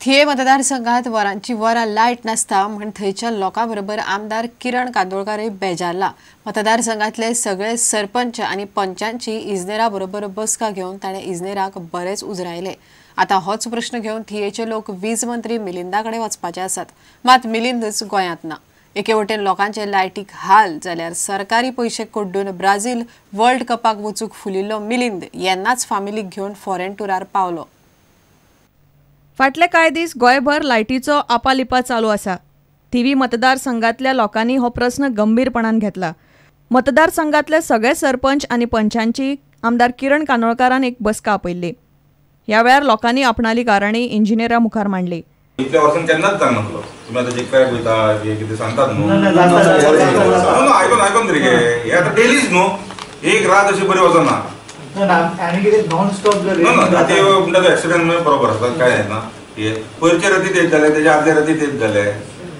थिये मतदारसंघात वरांची वरां लायट नासता म्हण थंयच्या लोकां बरोबर आमदार किरण कांदोळकारय बेजारला। मतदारसंघातले सगळे सरपंच आनी पंचांची इजनेरा बरोबर बसका घेवन ताणें इजनेराक बरेच उजरायले। आतां होच प्रश्न घेवन थियेचे लोक वीज मंत्री मिलिंदा कडेन वचपाचे आसात, मात मिलिंदच गोंयांत ना। एके वटेन लोकांचे लायटीक हाल जाल्यार सरकारी पयशे कोड्डून ब्राझील वर्ल्ड कपाक वचूंक फुलिल्लो मिलिंद येन्नाच फामिलीक घेवन फॉरेन टुरार पावलो। फाटले कांय दीस गोंयभर लायटीचो आपालिपा चालू आसा। थिवी मतदारसंघातल्या लोकांनी हो प्रस्न गंभीरपणान घेतला। मतदारसंघातले सगळे सरपंच आनी पंचांची आमदार किरण कांदोळकारान एक बसका आपयल्ली। ह्या वेळार लोकांनी आपणाली कारणी इंजिनियरा मुखार मांडली। इतल्या वर्सां केन्नाच जावंक नासलो। तुमी आतां जे क्रॅक वयता जे कितें सांगतात न्हू, आयकोन आयकोन तरी गे हे आतां डेलीच न्हू, एक रात अशी बरी वचना। ते म्हणटा तो एक्सिडंट बरोबर आसता, कांय जायना। पयरचे राती तेच जाले, तेच्या आदल्या राती तेच जाले,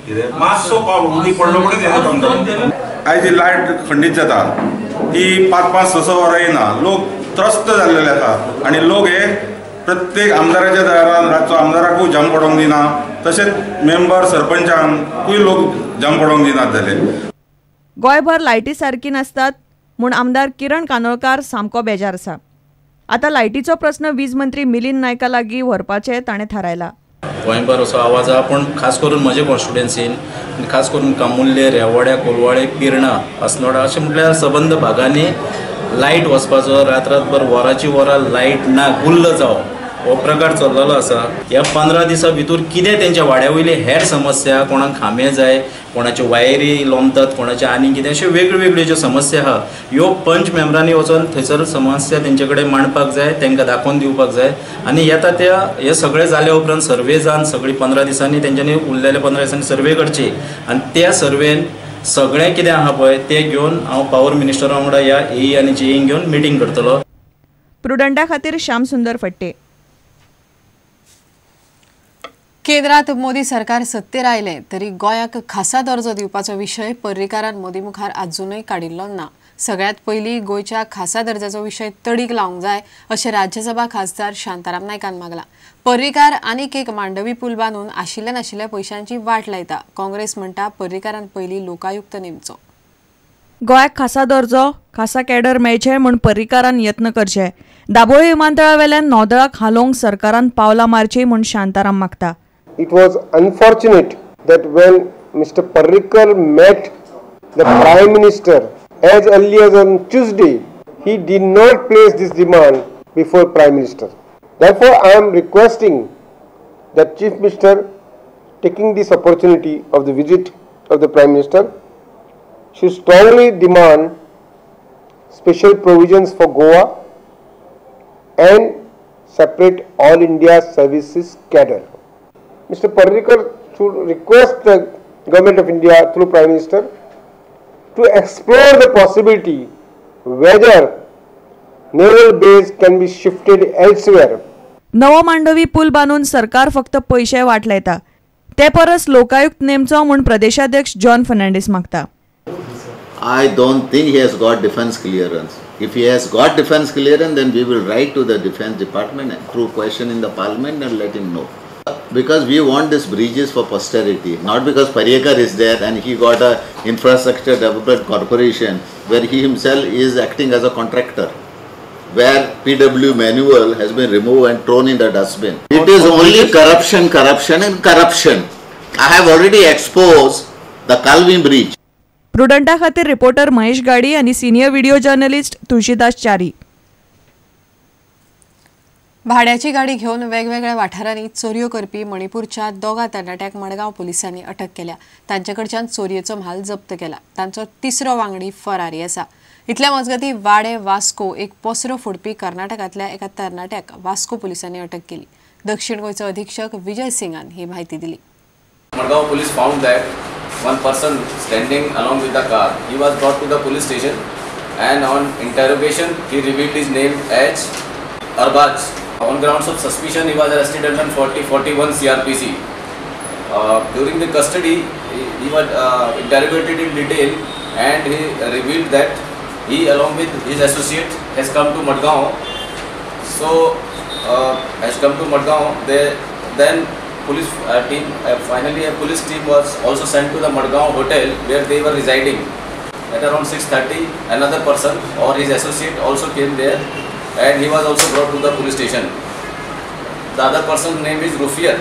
कितें मातसो उदीक पडलो म्हणून हें जाता। आयज जी लायट खंडीत जाता ती 5 5 6 6 वरां येना, लोक त्रस्त जाल्लेले आसा आनी लोक हे प्रत्येक आमदाराच्या दारान रातचो आमदाराकूय जाम पडोंक दिना, तशेंच मेंबर सरपंचांकूय लोक जाम पडोंक दिनात जाले। गोंयभर लायटी सारकी नासतात म्हूण आमदार किरण कांदोळकार सामको बेजार आसा। आतां लायटीचो प्रस्न वीज मंत्री मिलिंद नायका लागीं व्हरपाचें ताणें थारायला। गोंयभर असो आवाज आहा, पूण खास करून म्हजे कॉन्स्टिट्युएन्सीन, खास करून कामुल्ले, रेवाड्या, कोलवाळे, पिर्णा, अस्नोडा अशें म्हटल्यार सबंद भागांनी लायट वचपाचो, रात रातभर वरांची वरां लायट ना, गुल्ल जावप हो प्रकार चल्लेलो आसा। ह्या 15 दिसां भितर कितें तेंच्या वाड्या वयली हेर समस्या, कोणाक खांबे जाय, कोणाच्यो वायरी लोंबतात, कोणाचे आनी कितें अश्यो वेगळ्यो वेगळ्यो ज्यो समस्या आहा ह्यो पंच मेंबरांनी वचोन थंयसर समस्या तेंचे कडेन मांडपाक जाय, तांकां दाखोवन दिवपाक जाय। आनी येता त्या हे सगळें जाल्या उपरांत सर्वे जावन सगळी 15 दिसांनी तेंच्यांनी उरलेल्या 15 दिसांनी सर्वे करची आनी त्या सर्वेन सगळें कितें आहा पळय तें घेवन हांव पावर मिनिस्टरा वांगडा ह्या ए आनी जेईंक घेवन मिटींग करतलो। प्रुडंटा खातीर श्याम सुंदर फट्टे। केंद्रात मोदी सरकार सत्तेर आयलें तरी गोंयाक खासा दर्जो दिवपाचो विशय पर्रीकारान मोदी मुखार आजुनूय काडिल्लो ना। सगळ्यांत पयलीं गोंयच्या खासा दर्जाचो विशय तडीक लावंक जाय अशें राज्यसभा खासदार शांताराम नायकान मागलां। पर्रीकार आनीक एक मांडवी पूल बांदून आशिल्ल्या नाशिल्ल्या पयशांची वाट लायता। काँग्रेस म्हणटा पर्रीकारान पयलीं लोकायुक्त नेमचो। गोंयाक खासा दर्जो, खासा कॅडर मेळचें म्हूण पर्रीकारान यत्न करचे। दाबोळी विमानतळा वेल्यान नौदळाक हालोवंक सरकारान पावलां मारचीं म्हूण शांताराम मागता। It was unfortunate that when Mr. Parrikar met the Prime Minister as early as on Tuesday, he did not place this demand before Prime Minister. Therefore, I am requesting that Chief Minister, taking this opportunity of the visit of the Prime Minister, should strongly demand special provisions for Goa and separate All India Services cadre. Mr. Parrikar should request the Government of India through Prime Minister to explore the possibility whether naval base can be shifted elsewhere. नवो मांडवी पूल बांदून सरकार फक्त पयशे वाट लायता, ते परस लोकायुक्त नेमचो म्हूण प्रदेशाध्यक्ष जॉन फर्नांडीस मागता। I don't think he has got defense clearance. If he has got defense clearance, then we will write to the defense department through question in the parliament and let him know. Because we want these bridges for posterity, not because Parrikar is there and he got a infrastructure development corporation where he himself is acting as a contractor, where PW manual has been removed and thrown in the dustbin. It is only corruption, corruption and corruption. I have already exposed the Calvin Bridge. प्रुडंटा खातीर reporter Mahesh गाडी आणि senior video journalist Tulsidas चारी। भाड्याची गाडी घेवन वेगवेगळ्या वाठारांनी चोरयो करपी मणिपूरच्या 2 तरणाट्यांक मडगांव पोलिसांनी अटक केल्या। तांचे कडच्यान चोरयेचो म्हाल जप्त केला। तांचो तिसरो वांगडी फरारी आसा। इतल्या मजगतीं वाडे वास्को एक पसरो फोडपी कर्नाटकांतल्या एका तरणाट्याक वास्को पोलिसांनी अटक केली। दक्षिण गोंयचो अधीक्षक विजय सिंगान ही म्हायती दिली। Madgaon police found that one person standing along with the car. He was brought to the police station and on interrogation he revealed his name as Arbaz. On grounds of suspicion, he was arrested under 4041 CRPC. During the custody, he was interrogated in detail and he revealed that he along with his associate has come to Madgaon. So, has come to Madgaon. Then police team, finally a police team was also sent to the Madgaon hotel where they were residing. At around 6:30, another person or his associate also came there and he was also brought to the police station. The other person's name is Rufiat.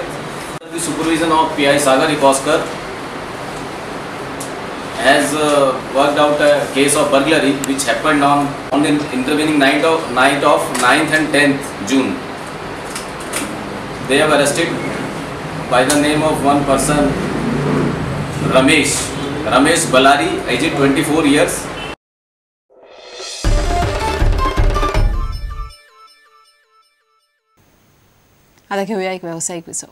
The supervision of PI Sagar Hikoskar has worked out a case of burglary which happened on the intervening night of 9th and 10th June. They have arrested by the name of one person, Ramesh Balari, aged 24 years. आता घेऊया एक व्यावसायिक विसव.